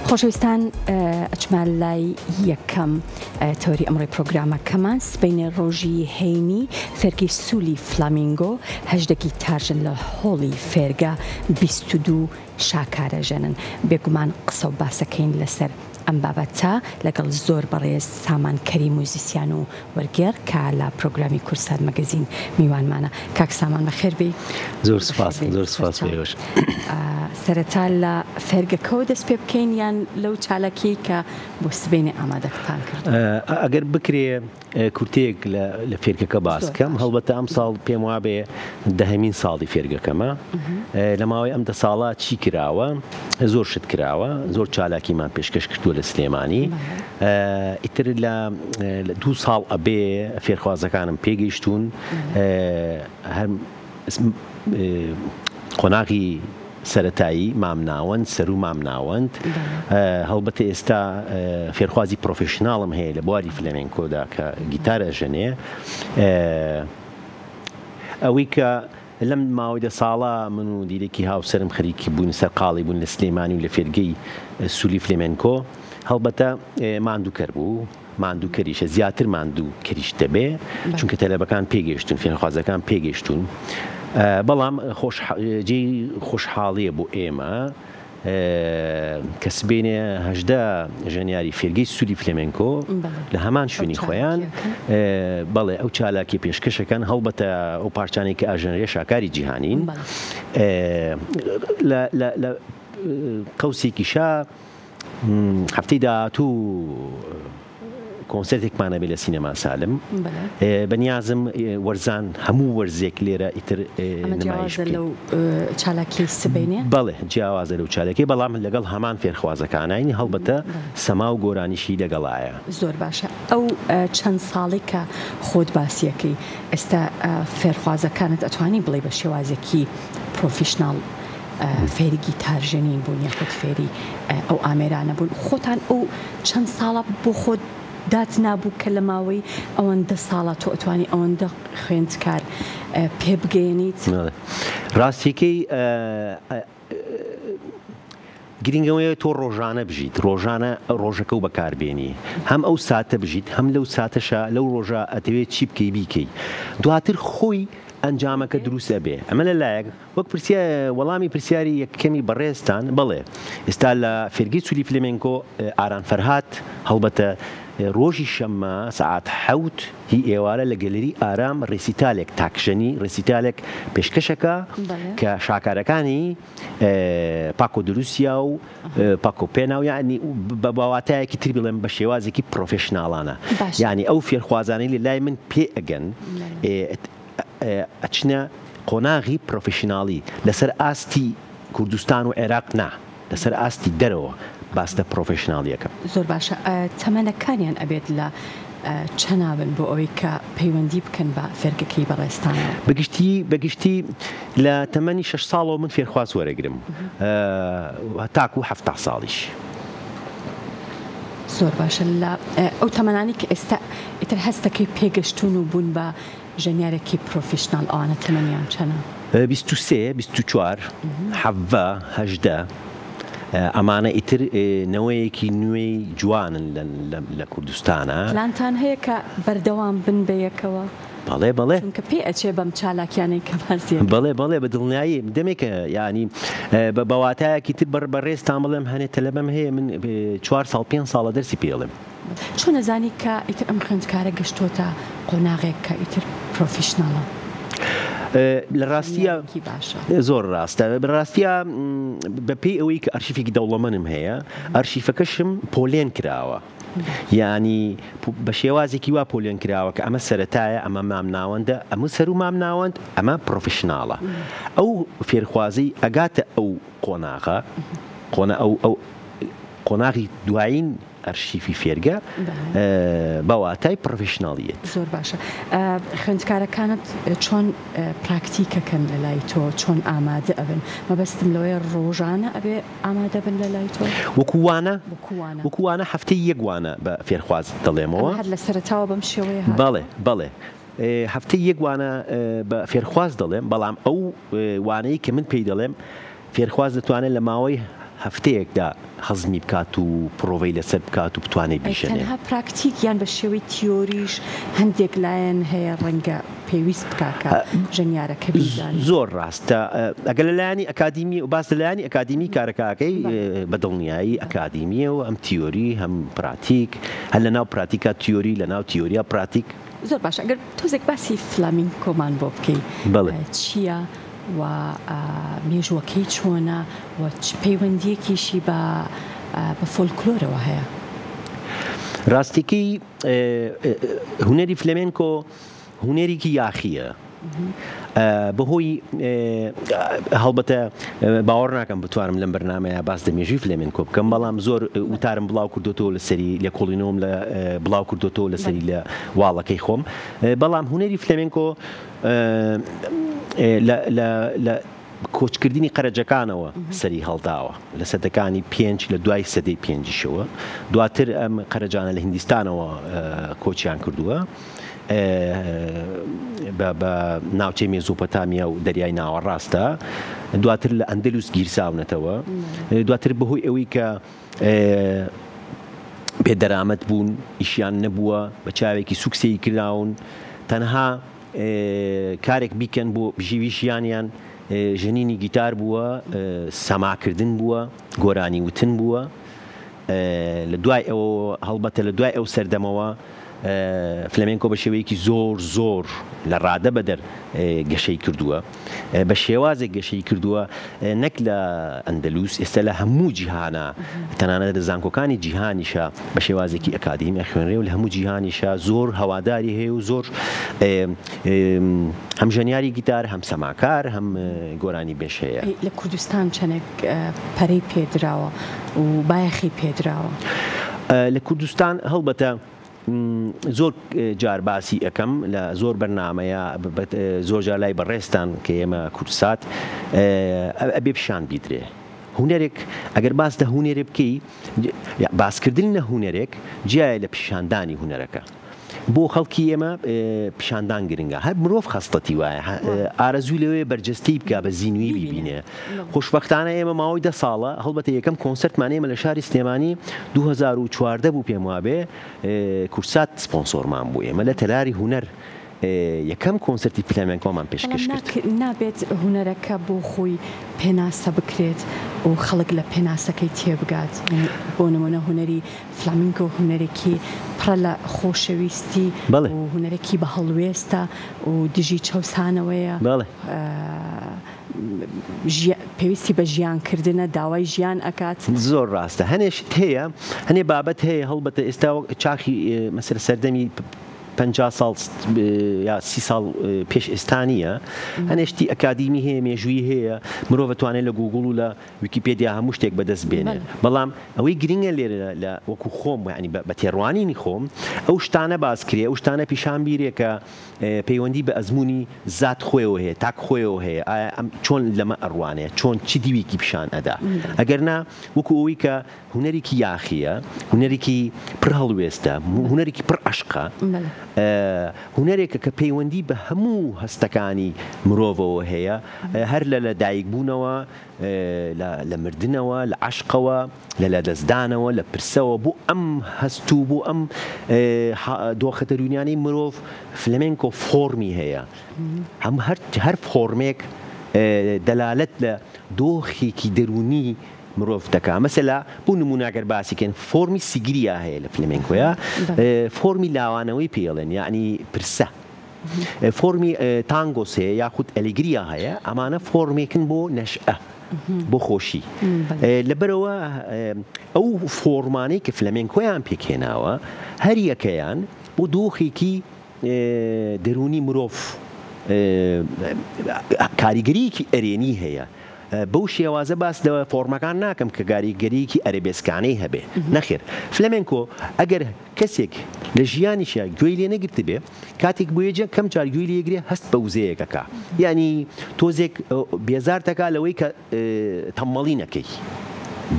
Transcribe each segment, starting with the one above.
خۆشەویستان ئەچمە لای یەکەم تەوەری ئەمڕۆی پرۆگرامەکەمان سبەینێ ڕۆژی هەینی فێرگەی سولی فلامینگۆ 18 گیتارژەن لە هۆڵی فێرگە 22 شاکارە ژەنن بێگومان قسە و باسەکەین لەسەر ئەم بابەتە لەگەڵ زۆر بەڕێز سامان کەریم موزیسیان و وەرگێڕ کە لە پرۆگرامی کوردسات مەگەزین میوانمانە. کاک سامان بەخێر بێی. زۆر سوپاس، زۆر سوپاس بۆ ئێوەش. سەرەتا لە فێرگەکەوە دەست پێ بکەین یان لەو چالاکیەی کە بۆ سبەینێ ئامادەتان کردووە؟ ئەگەر بکرێ کورتەیەک لە فێرگەکە باس کەم. هەڵبەتە ئەمساڵ پێم وابێ دەهەمین ساڵی فێرگەکەمە. لە ماوەی ئەم دە ساڵە چی کراوە؟ زۆر شت کراوە، زۆر چالاکیمان پێشکەش کردووە لە سلێمانی. ئیتر لە دوو ساڵ ئەبێ فێرخوازەکانم پێگەیشتوون هەر قۆناغی سەرەتایی مامناوەند سەرو مامناوەند هەڵبەتە ئێستا فێرخوازی پرۆفشناڵم هەیە لە بواری فلەمێنکۆدا کە گیتار ئەژەنێ ئەوەی کە لەم ماوەی دە ساڵە من و دیلەکی هاوسەرم خەریکی بووین سەرقاڵی بوون لە سلێمانی و لە فێرگەی سولی فلێمێنکۆ هەڵبەتە ماندووکەر بوو ماندووکەریشە زیاتر ماندووکەریش دەبێ چونکە تەلەبەکان پێگەیشتوون فێرخوازەکان پێگەیشتوون بەڵام خۆش جێی خۆشحاڵیە بۆ ئێمە کە سبەینێ 18 ژەنیاری فێرگەی سولی فلێمێنکۆ لە هەمان شوێنی خۆیان بەڵێ ئەو چالاکی پێشکەشەکەن هەڵبەتە ئەو پارچانەی کە ئاژەنرێ شاکاری جیهانین لە قەوسێکیشا هەفتەی داهاتوو کۆنسێرتێکمان ئەبێ لە سینەما سالم بەنیازم وەرزان هەموو وەرزێک لێرە ئیتر نمایش بکەین. لەو چالاکی سبەینێ؟ بەڵێ جیاوازە لەو چالاکی بەڵام لەگەڵ هەمان فێرخوازەکانین هەڵبەتە سەما و گۆرانیشی لەگەڵایە. زۆر باشە ئەو چەند ساڵەی کە خۆت باسیەکەی ئێستا فێرخوازەکانت ئەتوانی بڵێی بە شێوازێکی پرۆفیشناڵ فێری گیتار ژەنین بوون یاخود فێری ئەو ئامێرانە بوون خۆتان ئەو چەند ساڵە بۆ خۆت دات نابوو کە لە ماوەی ئەوەندە ساڵە تۆ ئەتوانی ئەوەندە خوێندکار پێ بگەیەنیت؟ ڕاستیەکەی گرینگ ئەوەیە تۆ ڕۆژانە بژیت ڕۆژانە ڕۆژەکە و بەکاربێنی هەم ئەو ساتە بژیت هەم لەو ساتەشا لەو ڕۆژە ئەتەوێت چی بکەی بیکەی دواتر خۆی ئەنجامەکە دروست ئەبێ ئەمە لە لایەک وەک پرسیا وەڵامی پرسیاری یەکەمی بەڕێزتان، بەڵێ ئێستا لە فێرگەی سولی فلێمێنکۆ ئاران فەرهاد هەڵبەتە ڕۆژی شەممە سەعات حەوت ی ئێوارە لە گەلەری ئارام ڕێسیتالێک تاکژەنی ڕێسیتالێک پێشکەشەکا کە شاکارەکانی پاکۆ دروسیا و پاکۆ پێنا و یانی بە واتایەکی تر بڵێم بە شێوازێکی پرۆفێشناڵانە یانی ئەو فێرخوازانەی لە لای من پێ ئەگەن ئەچنە قۆناغی پرۆفیشناڵی لەسەر ئاستی کوردستان و عێراق نا، لەسەر ئاستی دەرەوە باس لە پرۆفیشناڵی ئەکەم. زۆر باشە تەمەنەکانیان ئەبێت لە چەنا بن بۆ ئەوەی کە پەیوەندی بکەن بە فێرگەکەی بەڕێزتانەوە؟ بەگشتی بەگشتی لە تەمەنی شەش ساڵەوە من فێرخواز وەرەگرم هەتاکوو 70 ساڵیش. زۆر باشە لە ئەو تەمەنانەی کە ئێستا ئیتر هەست دەکەی پێگەشتوون و بوون بە ژەنیارێکی پرۆفیشناڵ ئەوانە تەمەنیان چەنە؟ 23، 24، 17، 18 ئەمانە ئیتر نەوەیەکی نوێی جوانن لە کوردستانا. پلانتان هەیە کە بەردەوام بن بەیەکەوە؟ بەڵێ بەڵێ. چونکە پێ ئەچێ بەم چالاکیانەی کە باسی ئەکەی. بەڵێ بەڵێ بە دڵنیایی دەمێکە یانی بە واتایەکی تر بەڕێزتان بڵێم هەنێ تەلەبەم هەیە من چوار ساڵ پێنج ساڵە دەرسی پێ ئەڵێم. چۆن ئەزانی کە ئیتر ئەم خوێندکارە گەشتۆتە قۆناغێک کە ئیتر پرۆفیشناڵە؟ لە ڕاستیا زۆر ڕاستە لە ڕاستیا بە پێی ئەوەی کە ئەرشیفێکی دەوڵەمەنم هەیە ئەرشیفەکەشم پۆلێن کراوە یانی بە شێوازێکی وا پۆلێن کراوە کە ئەمە سەرەتایە ئەمە مامناوەندە ئەمە سەرو مامناوەند ئەمە پرۆفیشناڵە ئەو فێرخوازەی ئەگاتە ئەو قۆناغە قۆنە ئەو ئەو قۆناغی دوایین ئەرشیفی فێرگە بە واتای پڕۆفیشناڵیەت. زۆر باشە خوێندکارەکانت چۆن پراکتیکەکەن لە لای تۆ چۆن ئامادە ئەبن مەبەستم لەوەیە ڕۆژانە ئەبێ ئامادە بن لە لای تۆ؟ وەکو وانە وەکو وانە هەفتەی یەک وانە بە فێرخواز دەڵێمەوە. هەر لە سەرەتاوە بەم شێوەیە هاتووە؟ بەڵێ بەڵێ هەفتەی یەک وانە بە فێرخواز دەڵێم بەڵام ئەو وانەی کە من پێی دەڵێم فێرخواز دەتوانێت لە ماوەی هەفتەیەکدا هەزمی بکات و پڕۆڤەی لەسەر بکات و بتوانێت بیژەنێ. تەنها پراکتیک یان بە شێوەی تیۆریش هەندێک لایەن هەیە ڕەنگە پێویست بکا کە ژەنیارەکە بیزانێت. زۆر ڕاستە ئەگەر لە لایەنی ئەکادیمی باس لە لایەنی ئەکادیمی کارەکە ئەکەی بە دڵنیایی ئەکادیمیە و هەم تیۆری هەم پراتیک هەر لە ناو پراتیکا تیۆری لە ناو تیۆریا پراتیک. زۆر باشە ئەگەر تۆزێک باسی فلامینکۆمان بۆ بکەی بەڵێ. چییە و مێژووەکەی چۆنە و چ پەیوەندییەکیشی بە بە فۆلکلۆرەوە هەیە؟ ڕاستیکەی هونەری فلەمێنکۆ هونەرێکی یاخییە. بەهۆی هەڵبەتە باوەڕ ناکەم بتوانم لەم بەرنامەیە باس لە مێژووی فلەمێنکۆ بکەم، بەڵام زۆر وتارم بڵاو کردوێتەوە لەسەری، لێکۆڵینەوەم لە بڵاو کردوێتەوە لەسەری لە واڵەکەی خۆم. بەڵام هونەری فلەمێنکۆ لە کۆچکردنی قەرەجەکانەوە سەری هەڵداوە لە سەدەکانی پێنج لە دوای سەدەی پێنجیشەوە، دواتر ئەم قەرەجانە لە هیندستانەوە کۆچیان کردووە بە ناوچەی مێزۆپۆتامیا و دەریای ناوەڕاستە، دواتر لە ئەندەلوس گیرساونەتەوە، دواتر بەهۆی ئەوەی کە بێدەرامەت بوون، ئیشیان نەبووە، بە چاوێکی سوک سەیر کراون، تەنها کارێک بیکەن بۆ بژیوی ژیانیان ژەنینی گیتار بووە، سەماکردن بووە، گۆرانی وتن بووە. لە دوای ئەوەوە هەڵبەتە لە دوای ئەو سەردەمەوە فلەمێنکۆ بە شێوەیەکی زۆر زۆر لە ڕادە بەدەر گەشەی کردووە، بە شێوازێک گەشەی کردووە نەک لە ئەندەلوس، ئێستا لە هەموو جیهانا، تەنانەت لە زانکۆکانی جیهانیشا بە شێوازێکی ئەکادیمی ئەخوێنرێ و لە هەموو جیهانیشا زۆر هەواداری هەیە و زۆر هەم ژەنیاری گیتار، هەم سەماکار، هەم گۆرانیبێژ هەیە. لە کوردستان چەندێک پەرەی پێدراوە و بایەخی پێدراوە؟ لە کوردستان هەڵبەتە زۆر جار باسی ئەکەم لە زۆر بەرنامەیە زۆر جار لای بەڕێزتان کە ئێمە کوردسات ئەبێ پیشان بیدرێ هونەرێک ئەگەر باس لە هونەرێ بکەی باسکردن لە هونەرێک جیایە لە پیشاندانی هونەرەکە بۆ خەڵکی ئێمە پیشاندان گرنگە هەر مرۆڤ خەسڵەتی وایە ئارەزووی لەوەیە بەرجەستەی بکا بە زینووی بیبینێ خۆشبەختانە ئێمە ماوەی دە ساڵە هەڵبەتە یەکەم کۆنسرتمان ئێمە لە شاری سلێمانی 2014 بوو پێم وابێ کورسات سپۆنسۆرمان بوو ئێمە لە تەلاری هونەر یەکەم کۆنسرتی فلامێنکۆمان پێشکەش کرد. نابێت هونەرەکە بۆ خۆی پێناسە بکرێت و خەڵک لە پێناسەکەی تێبگات بۆ نمونە هونەری فلامینگۆ هونەرێکی پڕە لە خۆشەویستی و هونەرێکی بە هەڵوێستە و دژی چەوسانەوەیە. پێویستی بە ژیان کردنە، داوای ژیان ئەکات. زۆر ڕاستە هەنێ شت هەیە هەنێ بابەت هەیە هەڵبەتە ئێستا وەک چاخی مەسەلە سەردەمی 50 ساڵ یا 30 ساڵ پێش ئێستا نییە هەنێ شتی ئەکادیمی هەیە مێژووی هەیە مرۆڤ توانێت لە گوگڵ و لە ویکیپێدیا هەموو شتێک بەدەست بێنێ بەڵام ئەوەی گرنگە لێرە لە وەکو خۆم یعنی بە تێڕوانینی خۆم ئەو شتانە باس کرێ ئەو شتانە پیشان بیرێ کە پەیوەندی بە ئەزموونی زات خۆیەوە هەیە تاک خۆیەوە هەیە ئایا ئەم چۆن لەمە ئەڕوانێ چۆن چ دیوێکی پیشان ئەدا ئەگەر نا وەکو ئەوەی کە هونەرێکی یاخییە هونەرێکی پڕ هەڵوێستە هونەرێکی پڕ عەشقە هونەرێکە کە پەیوەندی بە هەموو هەستەکانی مرۆڤەوە هەیە هەر لە لەدایکبوونەوە لە مردنەوە، لە عەشقەوە، لە لەدەستدانەوە، لە پرسەوە، بۆ ئەم هەست و بۆ ئەم دۆخە دەروونیانەی مرۆڤ فلەمێنکۆ فۆرمی هەیە. هەم هەر فۆرمێک دەلالەت لە دۆخێکی دەروونی مرۆڤ دەکا. مەسەلا بۆ نموونە گەر باسی کەین فۆرمی سیگریا هەیە لە فلەمێنکۆیا، فۆرمی لاوانەوەی پێڵێن یەعنی پرسە. فۆرمی تانگۆس هەیە یاخود ئەلیگریا هەیە ئەمانە فۆرمێکن بۆ نەشئە بۆ خۆشی لەبەرەوە ئەو فۆرمانەی کە فلەمێنکۆیان پێکهێناوە هەریەکەیان بۆ دۆخێکی دەرونی مرۆڤ کاریگەریەکی ئەرێنی هەیە بەو شێوازە باس لە فۆرمەکان ناکەم کە گاریگەریەکی ئەرەبێسکانەی هەبێ نەخێر فلەمێنکۆ ئەگەر کەسێک لە ژیانیشیا گوێی لێ نەگرتبێ کاتێک بۆ یەجە کەم جار گوێی لێگرێ هەست بە وزەیەک ئەکا یانی تۆزێک بێزارت ئەکا لەوەی کە تەممەڵی نەکەی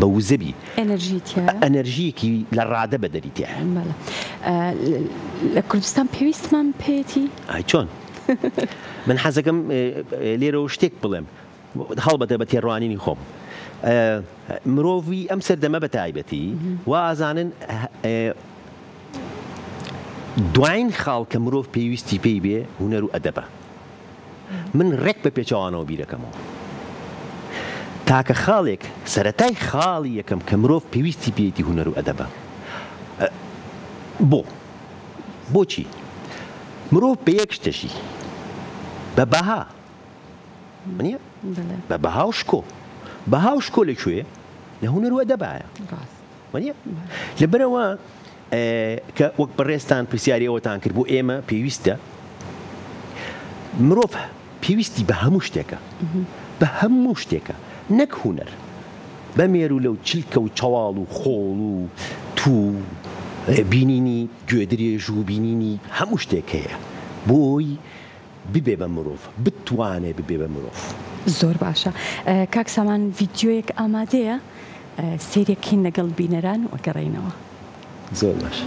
بە وزە بی ئەنەرژی تیایە ئەنەرژیەکی لە ڕادە بەدەری تیایە. بەڵێ لە کوردستان پێویستمان پێیەتی؟ ئای چۆن من حەزەکەم لێرەوە شتێک بڵێم هەڵبەتە بە تێڕوانینی خۆم. مرۆڤی ئەم سەردەمە بە تایبەتی وا ئازانن دواین خاڵ کە مرۆڤ پێویستی پێی بێ هونەر و ئەدەبە. من ڕێک بە پێچەوانەوە بیرەکەمەوە. تاکە خاڵێک، سەرەتای خاڵی یەکەم کە مرۆڤ پێویستی پێیەتی هونەر و ئەدەبە. بۆ؟ بۆچی؟ مرۆڤ بە یەک شت دەژی، بە بەها. نییە؟ بە بەها و شکۆ. بەها و شکۆ لە کوێ؟ لە هونەر و ئەدەبایە. وانیە؟ لەبەرئەوە کە وەک بەڕێزتان پرسیاری ئەوەتان کرد بۆ ئێمە پێویستە مرۆڤ پێویستی بە هەموو شتێکە بە هەموو شتێکە نەک هونەر بە مێروولە و چلکە و چەواڵ و خۆڵ و توو بینینی گوێدرێژ و بینینی هەموو شتێک هەیە بۆی ببێ بە مرۆڤ بتوانێ ببێ بە مرۆڤ. زۆر باشە کاک سامان ڤیدیۆیەک ئامادەیە سەیرێکین لەگەڵ بینەران و ئەگەڕێینەوە. زۆر باشە.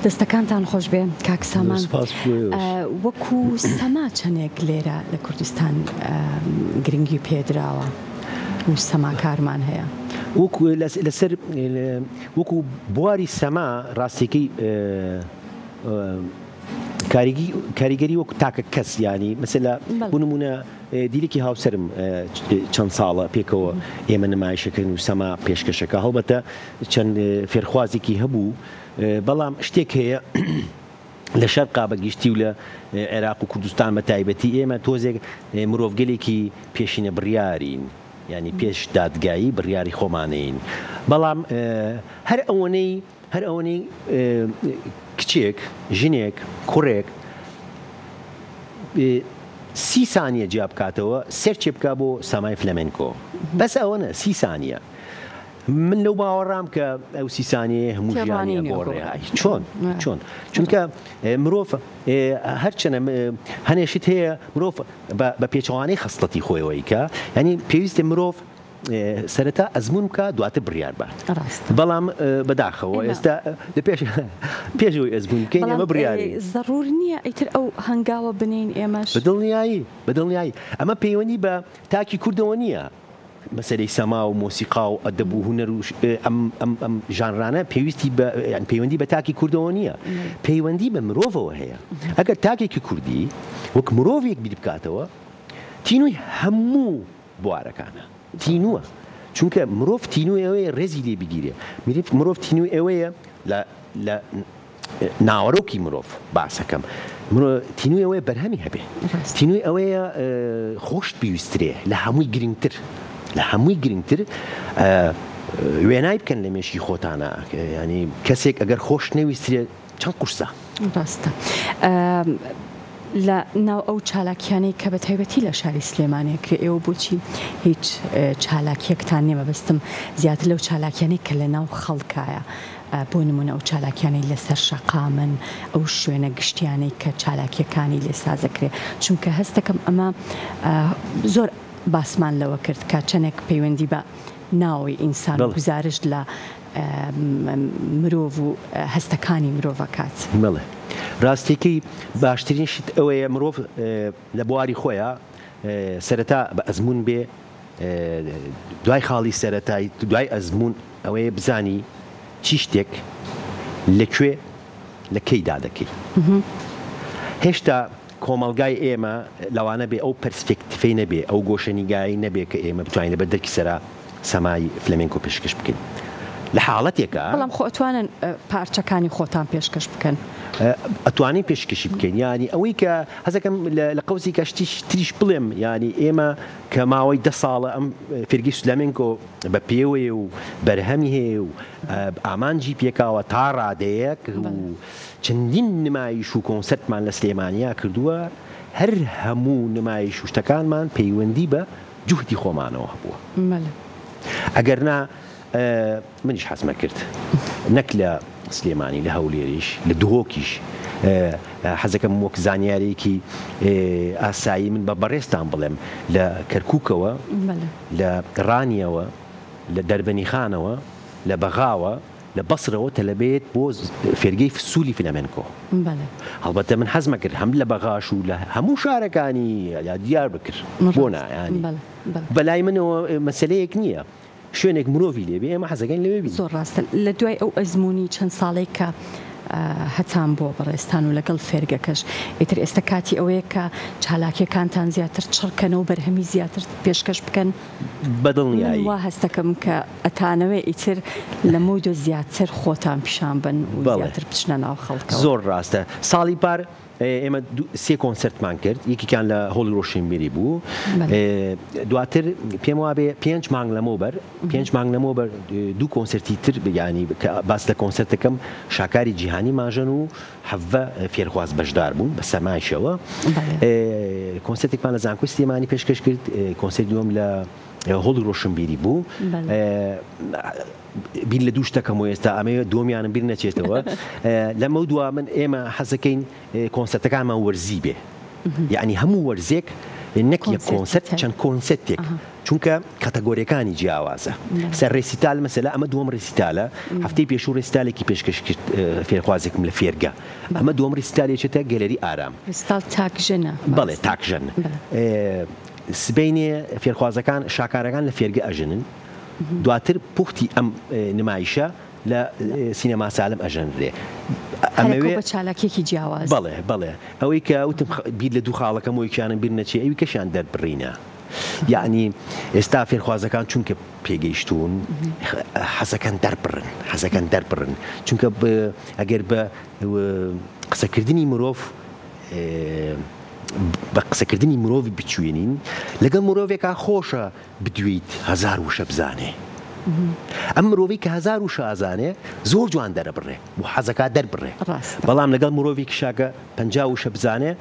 دەستەکانتان خۆشبێ کاک سامان وەکو سەما چەندێک لێرە لە کوردستان گرنگی پێدراوە و سەماکارمان هەیە وەکو لەسەر وەکو بواری سەما ڕاستیەکەی کاریگەری وەکو تاکە کەس یانی مەسەلا بۆ نمونە دیلێکی هاوسەرم چەند ساڵە پێکەوە ئێمە نمایشەکەن و سەما پێشکەشەکە هەڵبەتە چەند فێرخوازێکی هەبوو بەڵام شتێک هەیە لە شەرقا بە گشتی و لە عێراق و کوردستان بە تایبەتی ئێمە تۆزێک مرۆڤگەلێکی پێشینە بڕیارین یانی پێش دادگایی بڕیاری خۆمانەین بەڵام هەر ئەوەنەی هەر ئەوەنەی کچێک ژنێک کوڕێک سی سانیە جیا بکاتەوە سێرچێ بکا بۆ سامای فلەمێنکۆ بەس ئەوەنە سی سانیە من لەو باوەڕام کە ئەو سی سانیەیە هەموو ژیانی ئەگۆڕێ چۆن چۆن چونکە مرۆڤ هەرچەنە هەنێشت هەیە مرۆڤ بە پێچەوانەی خەسڵەتی خۆیەوە ئەیکا یانی پێویستە مرۆڤ سەرەتا ئەزموون بکا دواتر بڕیار بات بەڵام بەداخەوە ئێستا لە پێش پێشەوەی ئەزموون بکەین ئێمە بڕیاری زەڕور نییە ئیتر ئەو هەنگاوە بنین ئێمەش بەدڵنیایی بەدڵنیایی ئەمە پەیوەندی بە تاکی کوردەوە نییە مەسەلەی سەما و مۆسیقا و ئەدەب و هونەر و ئەم ئەم ئەم ژانرانە پێویستی بە یان پەیوەندی بە تاکی کوردەوە نییە پەیوەندی بە مرۆڤەوە هەیە ئەگەر تاکێکی کوردی وەک مرۆڤێک بیر بکاتەوە تینووی هەموو بوارەکانە تینووە چونکە مرۆڤ تینووی ئەوەیە ڕێزی لێ بگیرێ مرۆڤ تینووی ئەوەیە لە لە ناوەرۆکی مرۆڤ باسەکەم تینوی ئەوەیە بەرهەمی هەبێ تینوی ئەوەیە خۆشت بیویسترێ لە هەمووی گرنگتر لە هەمووی گرنگتر وێنای بکەن لە مێشکی خۆتانە ینی کەسێک ئەگەر خۆش نەویسترێ چەند قورسە. ڕاستە لە ناو ئەو چالاکیانەی کە بە تایبەتی لە شاری سلێمانی ئەکرێ ئێوە بۆچی هیچ چالاکیەکتان نیە مەبەستم زیاتر لەو چالاکیانەی کە لە ناو خەڵکایە بۆ نموونە ئەو چالاکیانەی لەسەر شەقامن، ئەو شوێنە گشتیانەی کە چالاکییەکانی لێ سازەکرێ، چونکە هەستەکەم ئەمە زۆر باسمان لەوە کرد کە چەندێک پەیوەندی بە ناوەوەی ئینسان و گوزارشت لە مرۆڤ و هەستەکانی مرۆڤ ئەکات. بەڵێ ڕاستیەکەی باشترین شت ئەوەیە مرۆڤ لە بواری خۆیا سەرەتا بە ئەزموون بێ، دوای خاڵی سەرەتای دوای ئەزموون ئەوەیە بزانی چی شتێک لە کوێ لە کەیدا دەکەی. هێشتا کۆمەڵگای ئێمە لەوانە بێ ئەو پەرسپێکتیفەی نەبێ، ئەو گۆشەنیگایەی نەبێ کە ئێمە بتوانین لەبەر دەرکی سەرا سەمای فلەمێنکۆ پێشکەش بکەین. لە حاڵەتێکا. بەڵام خۆ ئەتوانن پارچەکانی خۆتان پێشکەش بکەن. ئەتوانین پێشکەشی بکەین یانی ئەوەی کە حەزەکەم لە قەوسی کە شتیش تریش بڵێم یانی ئێمە کە ماوەی دە ساڵە ئەم فێرگەی سولامێنکۆ بە پێوەیە و بەرهەمی هەیە و ئامانجی پێکاوە تا ڕادەیەک و چەندین نمایش و کۆنسرتمان لە سلێمانیا کردووە هەر هەموو نمایش و شتەکانمان پەیوەندی بە جوهدی خۆمانەوە هەبووە ئەگەر نا منیش حەزمە کرد نەک لە سلێمانی لە هەولێریش لە دهۆکیش حەزەکەم وەک زانیارێکی ئاسایی من بە بەڕێزتان بڵێم لە کەرکوکەوە لە ڕانیەوە لە دەربەنیخانەوە لە بەغاوە لە بەسرەوە تەلەبەیەت بۆ فێرگەی فسولی فلامێنکۆ هەڵبەتە من حەزمە کرد هەم لە بەغاش و لە هەموو شارەکانی دیار بکرد بۆ نایانی بەلای منەوە مەسلەیەک نییە شوێنێک مرۆڤی لێ بێ ئێمە حەزەکەین لەوێ بین. زۆر ڕاستە لە دوای ئەو ئەزموونی چەند ساڵەی کە هەتان بووە بەڕێزتان و لەگەڵ فێرگەکەش ئیتر ئێستا کاتی ئەوەیە کە چالاکیەکانتان زیاتر چڕکەنەوە و بەرهەمی زیاتر پێشکەش بکەن؟ بە دڵنیایی. من وا هەستەکەم کە ئەتانەوێ ئیتر لەمەودوا زیاتر خۆتان پیشان بەن و زیاتر بچنە ناو خەڵکەوە. زۆر ڕاستە ساڵی پار ئێمە سێ کۆنسرتمان کرد یەکێکیان لە هۆڵی ڕۆشنبیری بوو دواتر پێم وابێ پێنج مانگ لەمەوبەر پێنج مانگ لەمەوبەر دوو کۆنسرتی تر بیانی باس لە کۆنسرتەکەم شاکاری جیهانی ماژەن و حەڤە فێرخواز بەشدار بوون بە سەمایشەوە کۆنسرتێکمان لە زانکۆی سلێمانی پێشکەش کرد کۆنسرت دووەم لە هۆڵی ڕۆشنبیری بوو بیر لە دوو شتەکەم و ئێستا ئەمەوێت دووەمیانم بیر نەچێتەوە لەمە دوا من ئێمە حەزەکەین کۆنسەرتەکانمان وەرزی بێ یعنی هەموو وەرزێک نەک یەک کۆنسەرت چەند کۆنسەرتێک چونکە کاتەگۆریەکانی جیاوازە سەر ڕێسیتال مەسەلە ئەمە دووەم ڕێسیتالە هەفتەی پێشوو ڕێسیتالێکی پێشکەش کرد فێرخوازێکم لە فێرگە ئەمە دووەم ڕێسیتالێکێتە گەلەری ئارام ڕێسیتال تاکژەنە بەڵێ تاکژەن سبەینێ فێرخوازەکان شاکارەکان لە فێرگە ئەژنن دواتر پوختی ئەم نمایشە لە سینەما سالم ئەژەنرێ. ئەمەوێ بە چالاکیەکی جیاواز. بەڵێ بەڵێ ئەوەی کە وتم بیر لە دوو خاڵەکەم و یەکیانم بیر نەچێ ئەوی کەشیان دەربڕینە. یەعنی ئێستا فێرخوازەکان چونکە پێگەیشتوون حەزەکەن دەربڕن حەزەکەن دەربڕن چونکە ئەگەر بە قسەکردنی مرۆڤ بە قسەکردنی مرۆڤ بچوێنین لەگەڵ مرۆڤێکا خۆشە بدوێیت هەزار وشە بزانێ ئەم مرۆڤی کە هەزار وشە ئازانێ زۆر جوان دەرەبڕێ و حەزەکا دەربڕێ بەڵام لەگەڵ مرۆڤێکی شاکە 50 وشە بزانێ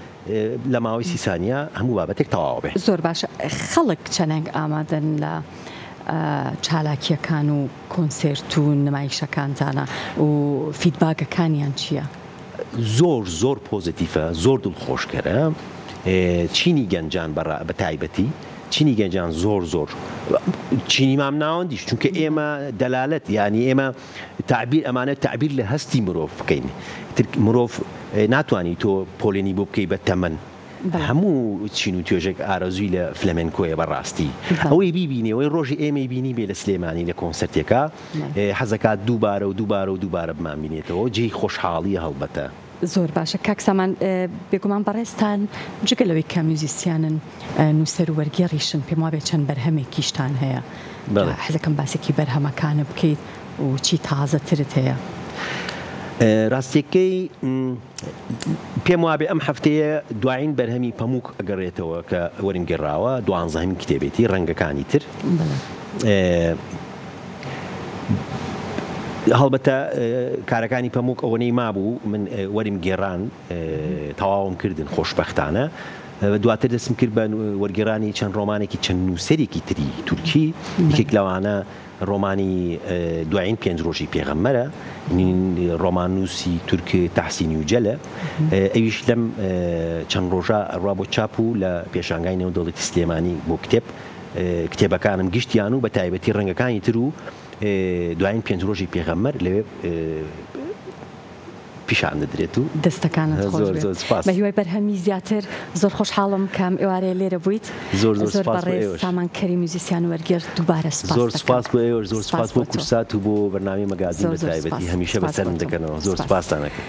لە ماوەی سی سانیە هەموو بابەتێک تەواو بێ. زۆر باشە خەڵک چەنێک ئامادەن لە چالاکیەکان و کۆنسێرت و نمایشەکانتانە و فیدباگەکانیان چییە؟ زۆر زۆر پۆزەتیفە زۆر دڵخۆشکەرە چینی گەنجان بە تایبەتی چینی گەنجان زۆر زۆر چینی مام ناوەندیش چونکە ئێمە دەلالەت یانی ئێمە تعبیر ئەمانە تعبیر لە هەستی مرۆڤ بکەین مرۆڤ ناتوانانی تۆ پۆلێنی بۆ بکەی بە تەمەن هەموو چین و توێژێک ئارەزووی لە فلەمێنکۆیە بەڕاستی ئەوەی بیبینێ ئەوەی ڕۆژی ئێمەی بینی بێ لە سلێمانی لە کۆنسەرتێکا حەزەکات دووبارە و دووبارە و دووبارە بمانبینێتەوە جێی خۆشحاڵیە هەڵبەتە. زۆر باشە کاک سامان بێگومان بەڕێزتان جگە لەوەی کە میوزیسیانن نووسەر و وەرگێڕیشن پێم وابێ چەند بەرهەمێکیشتان هەیە حەزەکەم باسێکی بەرهەمەکانە بکەیت و چی تازەترت هەیە؟ ڕاستیەکەی پێم وابێ ئەم هەفتەیە دوایین بەرهەمی پەموک ئەگەڕێتەوە کە وەرم گێڕاوە دوانزەهەمین کتێبێتی ڕەنگەکانی تر هەڵبەتە کارەکانی پەموک ئەوەنەی مابوو من وەرم گێڕان تەواوم کردن خۆشبەختانە دواتر دەستم کرد بە وەرگێڕانی چەند ڕۆمانێکی چەند نووسەرێکی تری تورکی یەکێک لەوانە ڕۆمانی دوایین پێنج ڕۆژی پێغەمبەرە، ڕۆماننووسی تورک تەحسین یوجەلە، ئەویش لەم چەند ڕۆژە ئەڕوا بۆ چاپ و لە پێشانگای نێودەوڵەتی سلێمانی بۆ کتێب، کتێبەکانم گشتیان و بە تایبەتی ڕەنگەکانی تر و دوایین پێنج ڕۆژی پێغەمبەر لەوێ پیشان دەدرێت و دەستەکانت خۆش زۆر بێت. زۆر سپاس. بە هیوای بەرهەمی زیاتر زۆر خۆشحاڵم کە ئەم ئێوارەیە لێرە بوویت. زۆر زۆر زۆر سپاس بۆ بەڕێز ئێوەش. سامان کەریم میوزیسیان وەرگێڕ دووبارە سپاست زۆر دەکەم. سپاس بۆ ئێوەش زۆر سپاس سپاس بۆ بۆ تۆ. کوردسات و بۆ بەرنامەی مەگازین زۆر بە زۆر تایبەتی سپاس. هەمیشە سپاس بۆ بەسەرم تۆ. دەکەنەوە زۆر سپاس. سپاستان ئەکەم.